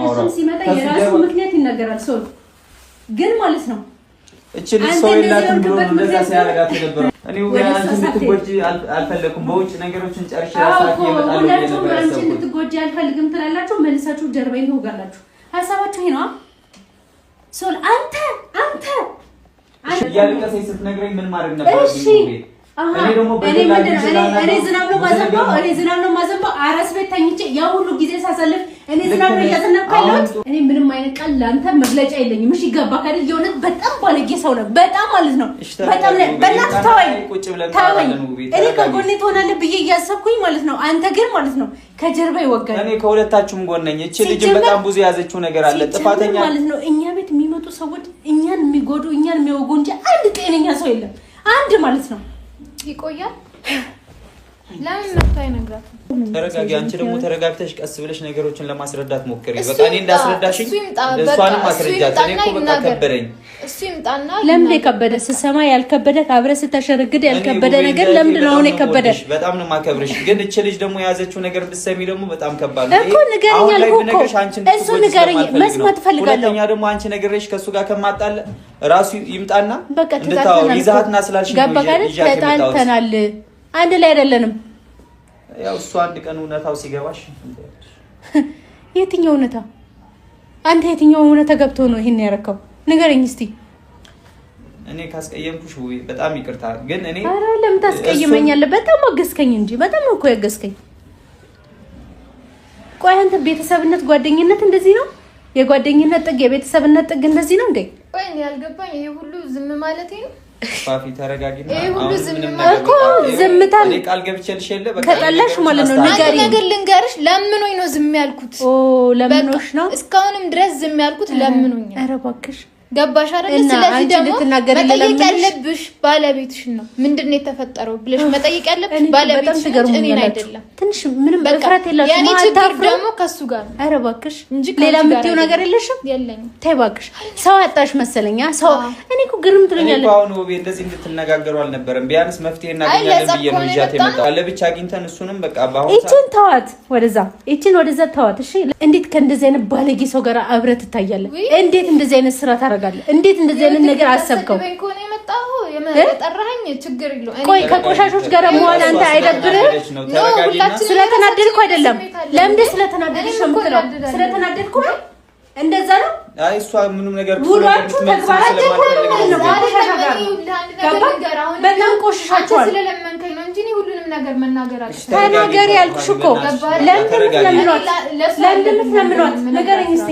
የማወራው። እሱም ሲመጣ የራሱ ምክንያት ይናገራል። ሰው ግን ማለት ነው እቺ ልጅ ሰው የላትም ብሎ ነው እንደዛ ሲያደርጋት የነበረው። እኔ ውቤ አንቺ እንድትጎጂ አልፈለኩም። በውጭ ነገሮችን ጨርሼ ራሳችሁ እመጣለሁ ብዬ ሁላችሁም ነበር አንቺ ያሰብኩት። እንድትጎጂ አልፈልግም ትላላችሁ፣ መልሳችሁ ጀርባዬን ትወጋላችሁ። ሀሳባችሁ ይሄ ነው። ሶል አንተ አንተ እያለቀሰች ስትነግረኝ ምን ማድረግ ነበረብኝ? እሺ ውቤ? እኔ ደግሞ እኔ ምንድን ነው እኔ ዝናብ ነው ማዘንበው፣ እኔ ዝናብ ነው ማዘንበው። አራስ ቤት ተኝቼ ያ ሁሉ ጊዜ ሳሳልፍ እኔ ዝናብ ነው እያዘነብኩ ያለሁት። እኔ ምንም አይነት ቃል ለአንተ መግለጫ የለኝም። እሺ ገባህ አይደል? የእውነት በጣም ባለጌ ሰው ነው። በጣም ማለት ነው። በጣም በእናትህ ተወኝ፣ ተወኝ። እኔ ከጎኔ ትሆናለህ ብዬ እያሰብኩኝ ማለት ነው። አንተ ግን ማለት ነው ከጀርባ ይወጋል። እኔ ከሁለታችሁም ጎን ነኝ። እቺ ልጅም በጣም ብዙ የያዘችው ነገር አለ። ጥፋተኛ ማለት ነው። እኛ ቤት የሚመጡ ሰዎች እኛን የሚጎዱ እኛን የሚወጉ እንጂ አንድ ጤነኛ ሰው የለም። አንድ ማለት ነው። ይቆያል። ለምን መጥቶ አይነግራትም? ተረጋጊ። አንቺ ደግሞ ተረጋግተሽ ቀስ ብለሽ ነገሮችን ለማስረዳት ሞክሪ። በቃ እኔ እንዳስረዳሽኝ እሷንም አስረጃት። እኔ እኮ በቃ ከበደኝ። እሱ ይምጣና ለምን የከበደ ስትሰማ ያልከበደ አብረህ ስታሸረግድ ያልከበደ ነገር ለምንድን ነው አሁን የከበደ? በጣም ነው የማከብርሽ፣ ግን እቺ ልጅ ደግሞ የያዘችው ነገር ብትሰሚ ደግሞ በጣም ከባድ ነው እኮ። ንገረኝ አልኩህ እኮ እሱ ንገረኝ፣ መስማት እፈልጋለሁ። ሁለተኛ ደግሞ አንቺ ነግሬሽ ከእሱ ጋር ከማጣለ ራሱ ይምጣና በቃ እንድታወሪ ይዛትና ስላልሽኝ ነው ተጣልተናል፣ አንድ ላይ አይደለንም። ያው እሱ አንድ ቀን እውነታው ሲገባሽ። የትኛው እውነታ? አንተ የትኛው እውነታ ገብቶ ነው ይሄን ያረከው? ንገረኝ እስቲ። እኔ ካስቀየምኩሽ በጣም ይቅርታ። ግን እኔ ኧረ ለምን ታስቀይመኛለህ? በጣም አገዝከኝ እንጂ በጣም ነው እኮ ያገዝከኝ። ቆይ አንተ ቤተሰብነት፣ ጓደኝነት እንደዚህ ነው? የጓደኝነት ጥግ፣ የቤተሰብነት ጥግ እንደዚህ ነው እንዴ? ቆይ እኔ ያልገባኝ ይሄ ሁሉ ዝም ማለቴ ነው። ፋፊ ተረጋጊና፣ ይሄ ሁሉ ዝም እኮ ዝምታን እኔ ቃል ገብቼልሽ የለ በቃ ከጠላሽ ማለት ነው። ንገሪኝ። አንድ ነገር ልንገርሽ፣ ለምኖኝ ነው ዝም ያልኩት። ኦ ለምኖሽ ነው? እስካሁንም ድረስ ዝም ያልኩት ለምኖኝ ነው። ኧረ እባክሽ ገባሽ አይደል? ስለዚህ ደግሞ መጠየቅ ያለብሽ ባለቤትሽን ነው። ምንድን ነው የተፈጠረው ብለሽ መጠየቅ ያለብሽ ባለቤትሽን እንጂ እኔን አይደለም። ትንሽ ምንም እፍረት የላችሁም። የእኔ ችግር ደግሞ ከሱ ጋር ነው። ኧረ እባክሽ ሌላ የምትይው ነገር የለሽም? የለኝም። ተይ እባክሽ። ሰው አጣሽ መሰለኝ። ሰው እኔ እኮ ግርም ትለኛለህ። እኔ እኮ አሁን ውቤ እንደዚህ እንድትነጋገሩ አልነበረም። ቢያንስ መፍትሄ እናገኛለን ብዬ ነው ይዣት የመጣሁት። ለብቻ አግኝተን እሱንም በቃ በአሁን ይቺን ተዋት፣ ወደዛ ይቺን ወደዛ ተዋት። እሺ እንዴት ከእንደዚህ አይነት ባለጌ ሰው ጋር አብረህ ትታያለህ? እንዴት እንደዚህ አይነት ስራ ታደርጋለህ? እንዴት እንደዚህ አይነት ነገር አሰብከው? ቆይ ከቆሻሾች ጋር መዋል አንተ አይደብርህም? ስለተናደድኩ አይደለም። ለምንድን ስለተናደድሽ ነው የምትለው? ስለተናደድኩ ነው እንደዛ ነው። አይ እሷ ምንም ነገር ውሏችሁ ተግባራችሁ ሁሉ ነው ቆሻሻ ጋር በጣም ቆሽሻችኋል። ስለለመንከኝ ነው እንጂ እኔ ሁሉንም ነገር መናገር አልችልም። ተናገሪ ያልኩሽ እኮ። ለምንድን የምትለምኗት? ለምንድን የምትለምኗት? ንገረኝ እስኪ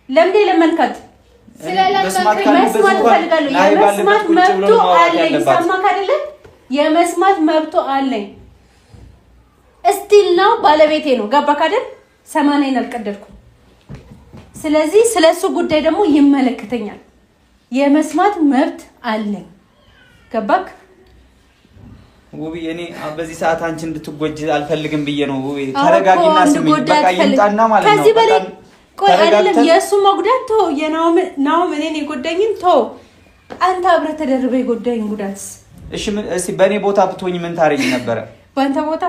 ለምንድን የለመንካት? መስማት እፈልጋለሁ። የመስማት መብቱ አለኝ። ሰማክ አይደለ? የመስማት መብቱ አለኝ። እስቲል ነው ባለቤቴ ነው። ገባክ አይደል? ሰማንያዬን አልቀደድኩም። ስለዚህ ስለሱ ጉዳይ ደግሞ ይመለከተኛል። የመስማት መብት አለኝ። ገባክ? ውብዬ እኔ በዚህ ሰዓት አንቺ እንድትጎጂ አልፈልግም ብዬ ነው። ውብዬ ተረጋጊና ስሚኝ። በቃ ይምጣና ማለት ነው። ከዚህ በላይ ቆይ አይደለም፣ የእሱ መጉዳት ተው፣ የናኦም እኔን የጎዳኝን ተው። አንተ አብረህ ተደርበህ የጎዳኝ ጉዳትስ? እሺ እስኪ በእኔ ቦታ ብትሆኝ ምን ታደርጊ ነበረ? በአንተ ቦታ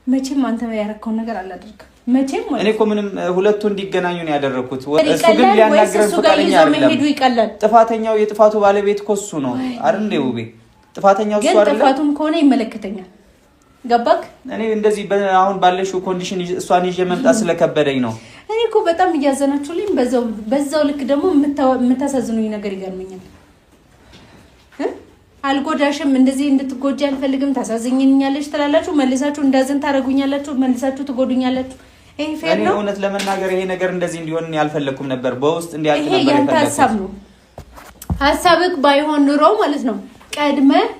መቼም አንተ ያረከውን ነገር አላደርግም። መቼም እኔ እኮ ምንም ሁለቱ እንዲገናኙ ነው ያደረኩት። እሱ ግን ሊያናግረን ፈቃደኛ አይደለም። ጥፋተኛው የጥፋቱ ባለቤት እኮ እሱ ነው አይደል እንዴ ውቤ? ጥፋተኛው እሱ አይደለም። ግን ጥፋቱም ከሆነ ይመለከተኛል። ገባክ? እኔ እንደዚህ አሁን ባለሽው condition እሷን ይዤ መምጣት ስለከበደኝ ነው። እኔ እኮ በጣም እያዘናችሁልኝ፣ በዛው ልክ ደግሞ የምታሳዝኑኝ ነገር ይገርመኛል። አልጎዳሽም፣ እንደዚህ እንድትጎጂ አልፈልግም፣ ታሳዝኝኛለሽ ትላላችሁ፣ መልሳችሁ እንዳዘን ታደርጉኛላችሁ፣ መልሳችሁ ትጎዱኛላችሁ። ይሄ fair ነው? እውነት ለመናገር ይሄ ነገር እንደዚህ እንዲሆን ያልፈለኩም ነበር። በውስጥ እንዲያልቅ ነበር ይሄ ያንተ ሀሳብ ነው። ሀሳብህ ባይሆን ኑሮ ማለት ነው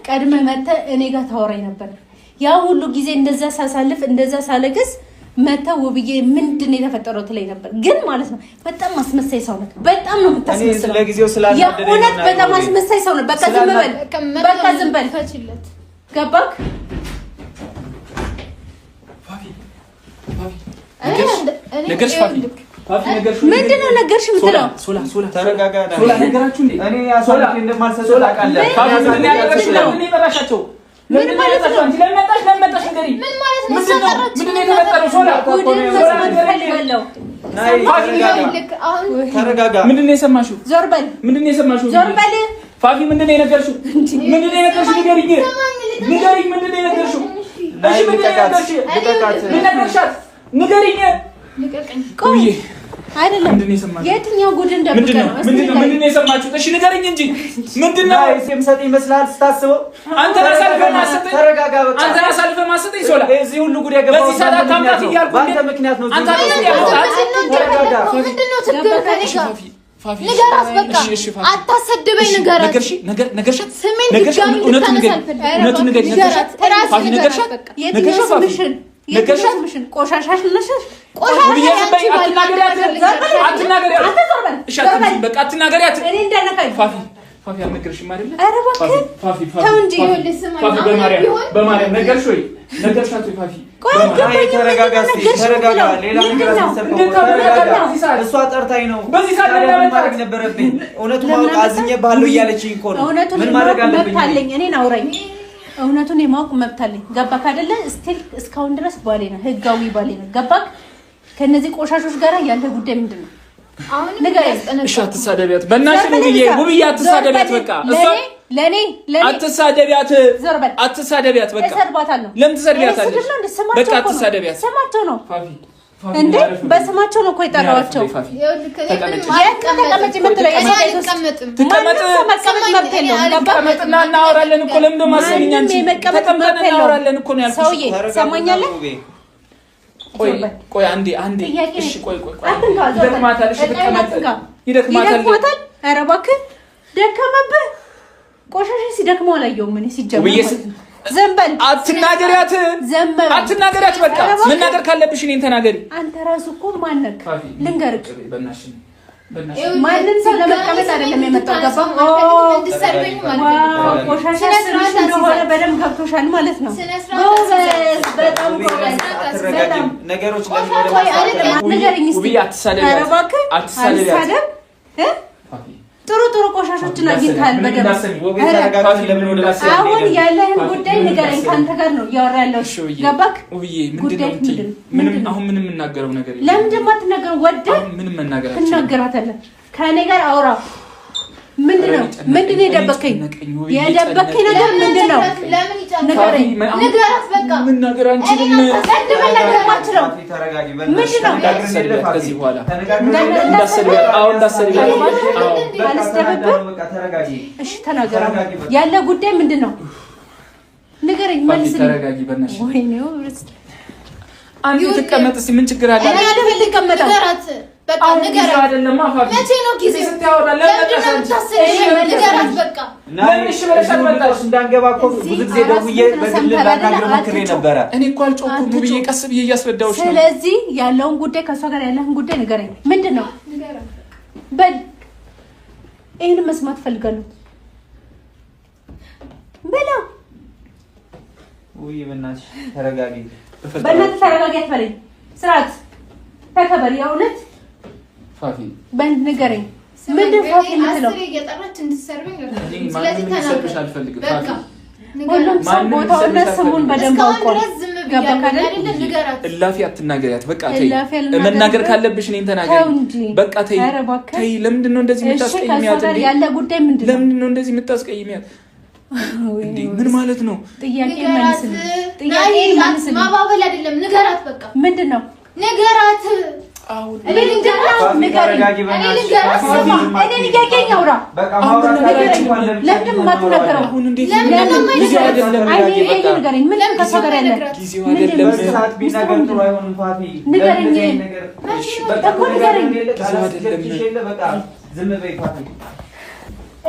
ቀድመ መተህ እኔ ጋር ታወራኝ ነበር። ያ ሁሉ ጊዜ እንደዛ ሳሳልፍ እንደዛ ሳለቅስ መተህ ውብዬ ምንድን ነው የተፈጠረው ትለኝ ነበር። ግን ማለት ነው በጣም አስመሳይ ሰው ነህ። በጣም ነው የምታስመስለው። የእውነት በጣም አስመሳይ ሰው ነህ። በቃ ዝም በል፣ በቃ ዝም በል። ገባክ? ምንድን ነው ነገርሽ የምትለው? ተረጋጋ። ምን ማለት ነው? ለምን መጣሽ? ንገሪኝ። ምን ማለት ነው? ምንድን ነው የተፈጠረው? ሶላ ተረጋጋ። ምንድን ነው የሰማሽው? ዞር በል። ምንድን ነው የሰማሽው? ዞር በል። ፋፊ ምንድን ነው የነገርሽው? ምንድን ነው የነገርሽው? ንገሪኝ፣ ንገሪኝ። ምንድን ነው የነገርሽው? እሺ ምንድን ነው የነገርሽው? ምን ነገርሻት? ንገሪኝ። ቆይ አይደለም የትኛው ጉድ እንደብቀ ነው? ምንድን ነው የሰማችሁት? እሺ ንገረኝ እንጂ ምንድን ነው የምሰጥ ይመስልሃል ስታስበው? አንተን አሳልፈህ ማሰጠኝ። ተረጋጋ። በቃ አንተን አሳልፈህ ማሰጠኝ። ሶላ እዚህ ሁሉ ጉድ ያገባው በዚህ ሰዓት አታምጣት እያልኩ በአንተ ምክንያት ነው። አንተ ተረጋጋ። ምንድን ነው ችግር ከእኔ ጋር? ንገራት፣ በቃ አታሰድበኝ። ንገራት። ነገርሻት? ስሜን ድጋሚ እንድታነሳ አልፈልግም። እውነቱን ንገሪኝ። ንገራት፣ እራስህ ንገራት። በቃ የትኛው ስምሽን? የትኛው ስምሽን? ቆሻሻሽ ነሽ። አትናገሪያት። እኔ እንዳነካኝ ፋፊ ፋፊ አልነገርሽም አይደለ? ኧረ እባክህ ተው እንጂ። ፋፊ በማርያም ነገርሽ ወይ ነገርሻት ወይ ፋፊ? ቆይ አልገባኝም። ተረጋጋ፣ ተረጋጋ። ሌላ ነገር አስመሰልከው። እሷ ጠርታኝ ነው። በዚህ ሰዓት ታዲያ ምን ማድረግ ነበረብኝ? እውነቱን ማወቅ አዝኜብሃለሁ እያለችኝ እኮ ነው። እውነቱን ምን ማድረግ የማወቅ መብት አለብኝ? አለኝ። እኔን አውራኝ። እውነቱን የማወቅ መብት አለኝ። ገባክ አይደለ? Still እስካሁን ድረስ ባሌ ነው፣ ህጋዊ ባሌ ነው። ገባክ? ከነዚህ ቆሻሾች ጋር ያለ ጉዳይ ምንድን ነው? ንገረኝ። እሺ አትሳደቢያት፣ በእናትሽ ውብዬ፣ ውብዬ አትሳደቢያት። በቃ እሷ ለኔ ለኔ አትሳደቢያት፣ ዞር በል። አትሳደቢያት። በቃ እሰድባታለሁ። ለምን ትሰድቢያታለሽ? እኔ ስድብ ነው እንዴ? ስማቸው በቃ እኮ ነው። አትሳደቢያት። ስማቸው ነው ፋፊ ፋፊ እንዴ? አረፍ በይ። በስማቸው ነው እኮ የጠራኋቸው። ፋፊ ይኸውልህ፣ እኔ ምንም የት ተቀመጭ የምትለው? እኔ አልቀመጥም። ትቀመጥ። ማንም ሰው መቀመጥ መብት የለውም። ገባህ? ተቀመጥና እናወራለን እኮ። ለምን ደሞ አሰሚኝ አንቺ? ማንም የመቀመጥ ተቀምጠን መብት የለውም። እናወራለን እኮ ነው ያልኩሽ። ሰውዬ ሰማኛለህ? ውቤ። ቆይ ቆይ አንዴ አንዴ። ጥያቄ እሺ ቆይ ቆይ ቆይ። አትንካ፣ ዞር በል። ይደክማታል። እሺ እቃዬን ትቀመጥ። አትንካ። ይደክማታል። ይደክማታል። ኧረ እባክህ ደከመብህ። ቆሻሻ ሲደክመው አላየሁም እኔ ሲጀመር ውብዬ ማለት ነው። ዝም በል አትናገሪያት፣ ዝም በል። አትናገሪያት። በቃ ኧረ እባክህ። መናገር ካለብሽ እኔን ተናገሪ። አንተ ራሱ እኮ ማነክ ልንገርህ፣ በእናትሽ በእናትሽ ማንም ሰው ለመቀመጥ አይደለም የመጣው። ገባህ? እንድትሰድበኝ Wow አልፈልግም። ቆሻሻ ስነ ስርዓት ስምሽ እንደሆነ አስይዛት። በደንብ ገብቶሻል ማለት ነው። ስነ ስርዓት ጎበዝ፣ አስይዛት። በጣም ውቤ ጎበዝ። አትረጋጊም። ነገሮች ለምን ወደ ቆይ፣ አይደለም። ንገረኝ እስኪ። ውብዬ አትሳደቢያት። ኧረ እባክህ አትሳደቢያት። አልሳደብ እ? ፋፊ ጥሩ ጥሩ ቆሻሾችን አግኝተሃል በደንብ። እንዳሰሚ ውቤ ኧረ ተረጋግተን ለምን ወደ ማሰብ አሁን አንሄድም? ያለህን ጉዳይ ንገረኝ። ከአንተ ጋር ነው እያወራ ያለው። እሺ ውብዬ፣ ገባክ? ውብዬ ምንድን ነው ጉዳይ የምትይኝ? ምንድን ነው? ምንም ምንድን ነው? አሁን ምንም የምናገረው ነገር የለም። ለምንድን የማትናገረው? ወደህ አሁን ምንም መናገር አልችልም። ትናገራታለህ። ከእኔ ጋር አውራ። ምንድን ነው ምንድን ነው የደበከኝ? የደበከኝ ነገር ምንድን ነው? ለምን ይጨንቃል? ንገረኝ። ንገራት በቃ። መናገር አንችልም። ቀድመህ ነገር የማትችለው ፋፊ ተረጋጊ። ምንድን ነው? ተነጋግረን የለ ፋፊ? ከዚህ በኋላ ተነጋግረን የለ? እንዳሰድቢያት። አዎ እንዳሰድቢያት። አዎ በቃ አልስደብብህ? በቃ ተረጋጊ። እሺ ተናገር። አሁን ተረጋጊ በቃ። ያለ ጉዳይ ምንድን ነው? ንገረኝ፣ ፋፊ መልስልኝ። ተረጋጊ በእናትሽ። ወይኔ አንዴ ትቀመጥ እስኪ ምን ችግር አለ? እኔ አልፈልግም። ልቀመጠው? ንገራት በቃ አሁን ጊዜው ንገራት። አይደለማ ፋፊ። መቼ ነው ጊዜው? ስታወራ ለምን ለምንድን ነው መጣሽ አንቺ? የምታሰድበኝ? ንገራት በቃ። ለምን እሺ ብለሽ እዚህ ሁሉ አልመጣሽ? ቀውስ እንዳንገባ እኮ ብዙ ጊዜ ደውዬ በግል ላናግረው ሞክሬ ነበረ። እኔ እኮ አልጮኩም ውብዬ፣ ቀስ ብዬ እያስረዳሁሽ ነው። ስለዚህ ያለውን ጉዳይ ከእሷ ጋር ያለህን ጉዳይ ንገረኝ። ምንድን ነው በል። ይህን መስማት ፈልጋለሁ። በለው። ውይ በእናትሽ ተረጋጊ። በእናትህ ተረጋጊ አትበለኝ። ስርዓት ተከበር። የእውነት ፋፊ በል ንገረኝ። ምንድን ፋፊ የምትለው? አስሬ እየጠራች እንድትሰርበኝ እኔ አልፈልግም። ማንም ስለዚህ እንዲሰድብሽ ተናገር አልፈልግም። በቃ ፋፊ ሁሉም ንገራት። ሰው ማንም ቦታውና እንዲሰድብሽ ስሙን አልፈልግም። በደንብ እስካሁን አውቋል። ድረስ ዝም ገባህ ብያለሁ አይደል? አይደለ? ንገራት። እላፊ አትናገሪያት። በቃ ተይ። እላፊ አልናገርም። መናገር ካለብሽ እኔን ተናገሪ። ተው እንጂ። በቃ ተይ ኧረ እባክህ። ተይ። ለምንድን ነው እንደዚህ እሺ ከእሷ የምታስቀይሚያት? ጋር እንዴ ያለ ጉዳይ ምንድን ነው? ለምንድን ነው እንደዚህ የምታስቀይሚያት? እንዴ ምን ማለት ነው? ጥያቄ ንገራት። መልስልኝ። ጥያቄ ናይ መልስልኝ። ማባበል አይደለም። ንገራት በቃ ምንድን ነው? ንገራት። አሁን እኔ ልንገራት። ፋፊ ንገረኝ። ተረጋጊ እኔ በእናትሽ። ልንገራት። ፋፊ ስማ፣ ዝም እኔን እያየኝ አውራ። በቃ ማውራት ንገረኝ። ካለብሽ እንኳን ለብቻ ለምንድን የማትናገረው? አሁን እንዴት ለምን ጊዜው የማይነግራት? አይደለም። አይኔ እያየ ንገረኝ። ምንድን ነው ከእሷ ጋር ያለ? ጊዜው ምንድን ነው? አይደለም። በዚህ ሰዓት ቢናገር ጥሩ አይሆንም ፋፊ። ንገረኝ። ለምን እንደዚህ አይነት ነገር? በቃ እኮ ንገረኝ። የለ ጊዜው አይደለም። ቃላስገብቼሽ የለ በቃ ዝም በይ ፋፊ።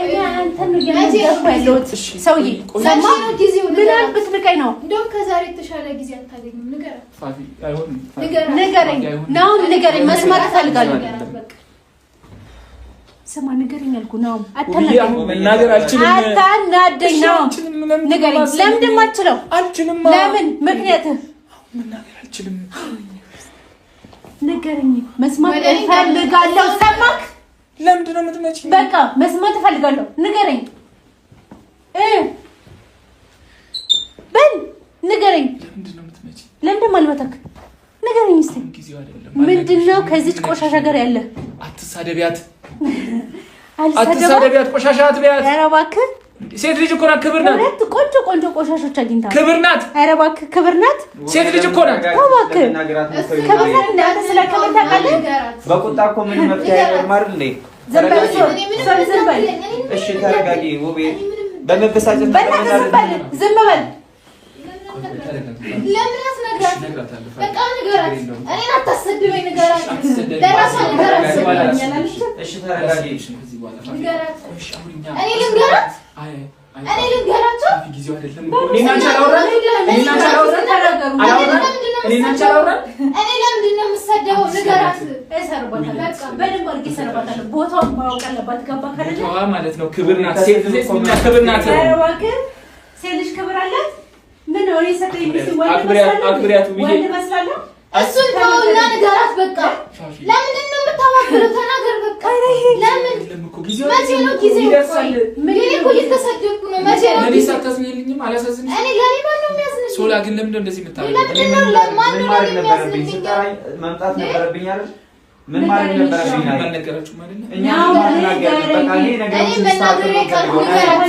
እኔ አንተን ነው እያናገርኩ ያለሁት ሰውዬ። ቆይ፣ ሰማ? መቼ ነው ጊዜው? ምን ንገራት። ብትንቀኝ ነው? እንደውም ከዛሬ የተሻለ ጊዜ አታገኝም። ንገራት። ፋፊ አይሆንም። ፋፊ ንገራት። ንገረኝ ናሁም፣ ንገረኝ። መስማት እፈልጋለሁ። ንገራት በቃ። ስማ፣ ንገረኝ አልኩህ ናሁም። ውብዬ አታናደኝ፣ አሁን መናገር አልችልም። አታናደኝ ናሁም። አልችልም። ለምንድን ነው ንገረኝ። የማስበው? ለምንድን የማትችለው? አልችልም። ለምን? ምክንያትህ አሁን መናገር አልችልም። ንገረኝ። መስማት ወደ እኔ እፈልጋለሁ። ሰማክ? ለምንድን ነው የምትመጪኝ? በቃ መስማት እፈልጋለሁ። ንገረኝ እ ንገረኝ። ለምንድን ነው የማልመታክ? ንገረኝ እስኪ ምንድን ነው ከዚች ቆሻሻ ጋር ያለ? አትሳደቢያት፣ አትሳደቢያት፣ ቆሻሻ አትበያት። ኧረ እባክህ ሴት ልጅ እኮ ናት፣ ክብር ናት። ሁለት ቆንጆ ቆንጆ ቆሻሾች አግኝታ ኧረ ናት። ኧረ እባክህ ክብር ናት። ሴት ልጅ እኮ ናት። እባክህ ክብር ናት። እናንተ ስለ ክብር ታውቃለህ? በቁጣ እኮ ምንም መፍትሄ አይኖርም አይደል እንዴ? ዝም በል እሺ፣ ተረጋጊ ውቤ። በመበሳጨት በእናትህ ዝም በል፣ ዝም በል። ለምን አትነግራት? በቃ ንገራት። እኔን አታሰድበኝ፣ ንገራት። ለራሷ ንገራት። እሺ፣ ተረጋጊ። እኔ ልንገራት፣ እኔ ልንገራቸው። እኔ ለምንድን ነው የምሰደበው? ንገራት። በደንብ አድርጌ እሰርባታለሁ። ቦታውን ማወቅ አለባት። ገባህ አይደለ? ማለት ነው። ክብር ናት። ሴት ልጅ ክብር ናት። ኧረ እባክህ ሴት ልጅ ክብር አላት። ምን ነው የሰጠኝ? ወንድ እመስላለሁ? እሱን ተውና ንገራት። በቃ ለምንድን ነው የምታባብለው? ተናገር በቃ። ለምን መቼ ነው ጊዜው? እኔ እኮ እየተሰደብኩ ነው። መቼ ነው ጊዜው? እኔ ለእኔ ማነው የሚያዝንልኝ? ሶላ ግን ለምንድን ነው እንደዚህ የምታደርገው? ለምንድን ነው ለማን ነው የሚያዝንልኝ? መምጣት ነበረብኝ አይደል? ምን ማለት ነበረብኝ? አልነገራችሁም አይደለ? እኛ ማናገር በቃ እኔ ነገሮችን መናገሬ ካልኩ ንገራት።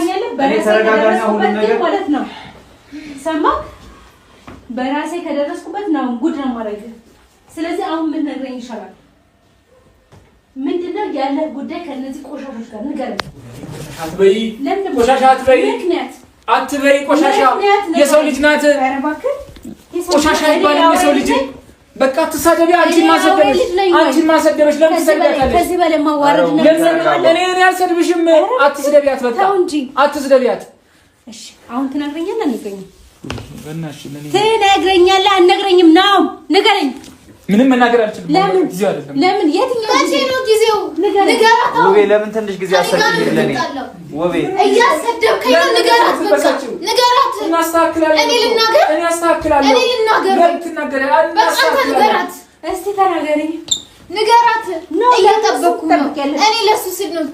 እኔ ተረጋጋና ሁሉም ነገር ማለት ነው። ሰማህ? በራሴ ከደረስኩበት ነው ጉድ ነው የማደርግህ። ስለዚህ አሁን ምን ነግረኝ ይሻላል? ምንድነው ያለህ ጉዳይ ከነዚህ ቆሻሾች ጋር ንገረኝ። አትበይ፣ ቆሻሻ አትበይ፣ ምክንያት አትበይ። ቆሻሻ የሰው ልጅ ናት። ኧረ እባክህ ቆሻሻ ይባላል የሰው ልጅ። በቃ አትሳደቢ። አንቺን ማሰደበሽ፣ አንቺን ማሰደበሽ ለምን ትሰድቢያታለሽ? ከዚህ በላይ ማዋረድ ነው። እኔ አልሰድብሽም። አትስደቢያት፣ በቃ አትስደቢያት። እሺ አሁን ትነግረኛለህ? አንገኝም ትነግረኛለህ? አልነግረኝም? ነው ንገረኝ። ምንም መናገር አልችልም። ለምን? ጊዜው አይደለም። ለምን? የትኛው መቼ ነው ጊዜው? ንገራት። ውቤ ለምን ትንሽ ጊዜ አሰብኝ ለኔ ውቤ እያሰደብከኝ ነው። ንገራት፣ በቃ ንገራት። እናስተካክላለን። እኔ ልናገር፣ እኔ አስተካክላለሁ። እኔ ልናገር። ለምን ትናገሪያለሽ? በቃ አንተ ንገራት፣ እስቲ ተናገሪ፣ ንገራት። እየጠበኩ ነው እኔ ለሱ ስል ነው።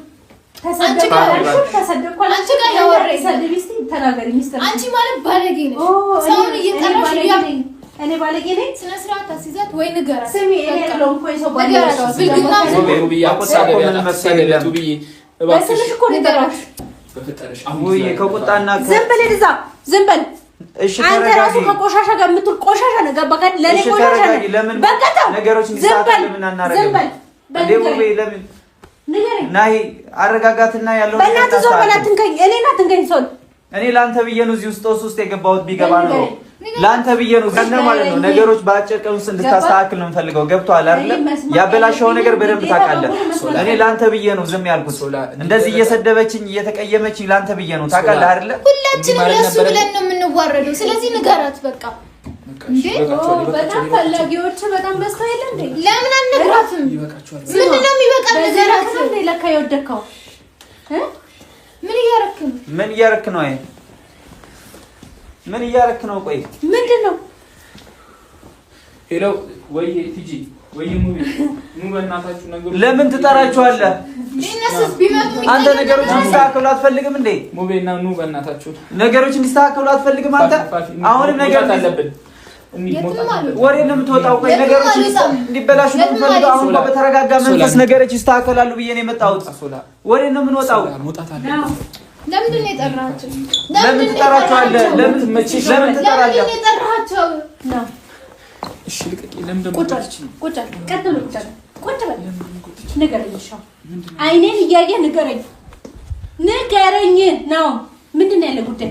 አንቺ ጋር ያወራኝ አንቺ ማለት ባለጌ ነሽ። ሰውን እየጠራሽ እኔ ባለጌ ነኝ። ስነ ስርዓት አስይዛት ወይ ንገራት። ስሚ እኔ አይደለሁም እኮ የሰው ባለጌ በስምሽ እኮ ንገራት። ከቁጣና ዝም በል እዛ ዝም በል። አንተ ራሱ ከቆሻሻ ጋር የምትውል ቆሻሻ ነው። ገባህ? ለእኔ ቆሻሻ ነህ። በቃ ተው፣ ዝም በል፣ ዝም በል። ለምን ንገረኝ። ናይ አረጋጋትና ያለው በእናትህ ዞር በል፣ አትንከኝ። እኔን አትንከኝ። ሰው እኔ ለአንተ ብዬ ነው እዚህ ውስጥ ውስጥ የገባሁት። ቢገባ ነው ለአንተ ብዬ ነው ገና ማለት ነው። ነገሮች በአጭር ቀን ውስጥ እንድታስተካክል ነው የምፈልገው። ገብቶሃል አይደል? ያበላሸው ነገር በደንብ ታውቃለህ። እኔ ለአንተ ብዬ ነው ዝም ያልኩት። እንደዚህ እየሰደበችኝ እየተቀየመችኝ ለአንተ ብዬ ነው ታውቃለህ አይደል? ሁላችንም ለሱ ብለን ነው የምንዋረደው። ስለዚህ ንገራት በቃ። በጣም ፈላጊዎች በጣም በዝተው የለ እንዴ? ለምን አንነግራትም? ምንድን ነው የሚበቃ? ንገራት። ለካ የወደድከው ምን እያረክ ነው? ምን እያረክ ነው? አይ ምን እያረክ ነው? ቆይ ምንድን ነው? Hello፣ ወይ ቲጂ ወይ ሙቪ ኑ፣ በእናታችሁ ነገሩ ለምን ትጠራችኋለህ? አንተ ነገሮች እንዲስተካከሉ አትፈልግም እንዴ? ሙቪ እና ኑ፣ በእናታችሁ ነገሮች እንዲስተካከሉ አትፈልግም አንተ? አሁንም ነገር አለብን ወሬ ነው የምትወጣው። ቆይ ነገሮች እንዲበላሹ ነው የምትፈልገው? አሁን በተረጋጋ መንፈስ ነገሮች ይስተካከላሉ ብዬ ነው የመጣሁት። ወሬ ነው የምንወጣው። ለምንድን ነው የጠራሃቸው? ለምን ትጠራቸዋለህ? ለምን ለምን ትጠራለህ? የጠራሃቸው? እሺ ልቀቂ። ለምን ደግሞ ቁጭ ቁጭ ቀጥ ብሎ ቁጭ ቁጭ በል። ንገረኝ፣ እሺ አይኔን እያየህ ንገረኝ፣ ንገረኝ ነው ምንድን ነው ያለ ጉዳይ?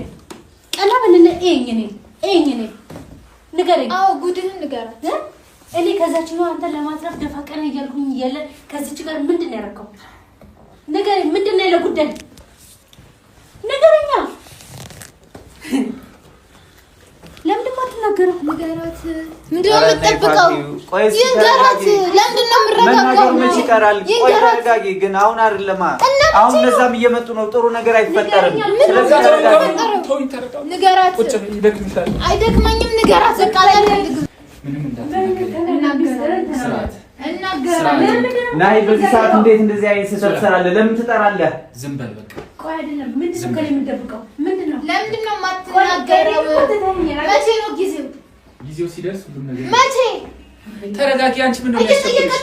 ቀና በልና እየኝ፣ እኔን እየኝ፣ እኔን ንገረኝ። አዎ ጉድህን ንገራት። እኔ ከዛችኛው አንተን ለማትረፍ ደፋ ቀና እያልኩኝ እያለ ከዚች ጋር ምንድን ነው ያደረከው? ንገረኝ፣ ምንድን ነው ያለ ጉዳይ? ንገረኛ። ለምንድን ነው የማትናገረው? ንገራት። ምንድን ነው የምትጠብቀው? ይንገራት። ለምንድን ነው የምረጋጋው? መናገሩ መች ይቀራል? ቆይ ተረጋጊ። ግን አሁን አይደለማ። አሁን እነዛም እየመጡ ነው። ጥሩ ነገር አይፈጠርም። ስለዚህ ተረጋጊ። ንገራት። አይደክመኝም። ንገራት። በቃ አልፈልግም። ምንም እንዳትናገሪ። እናገራለሁ። ናይ በዚህ ሰዓት እንዴት እንደዚህ አይነት ስህተት ትሰራለህ? ለምን ትጠራለህ? ዝም በል በቃ። ቆይ አይደለም፣ ምንድን ነው ከእኔ የምትደብቀው? ምንድን ነው? ለምንድን ነው የማትናገረው? መቼ ነው ጊዜው? ጊዜው ሲደርስ ሁሉም ነገር መቼ? ተረጋጊ። አንቺ ምንድን ነው የሚያስቸኩልሽ?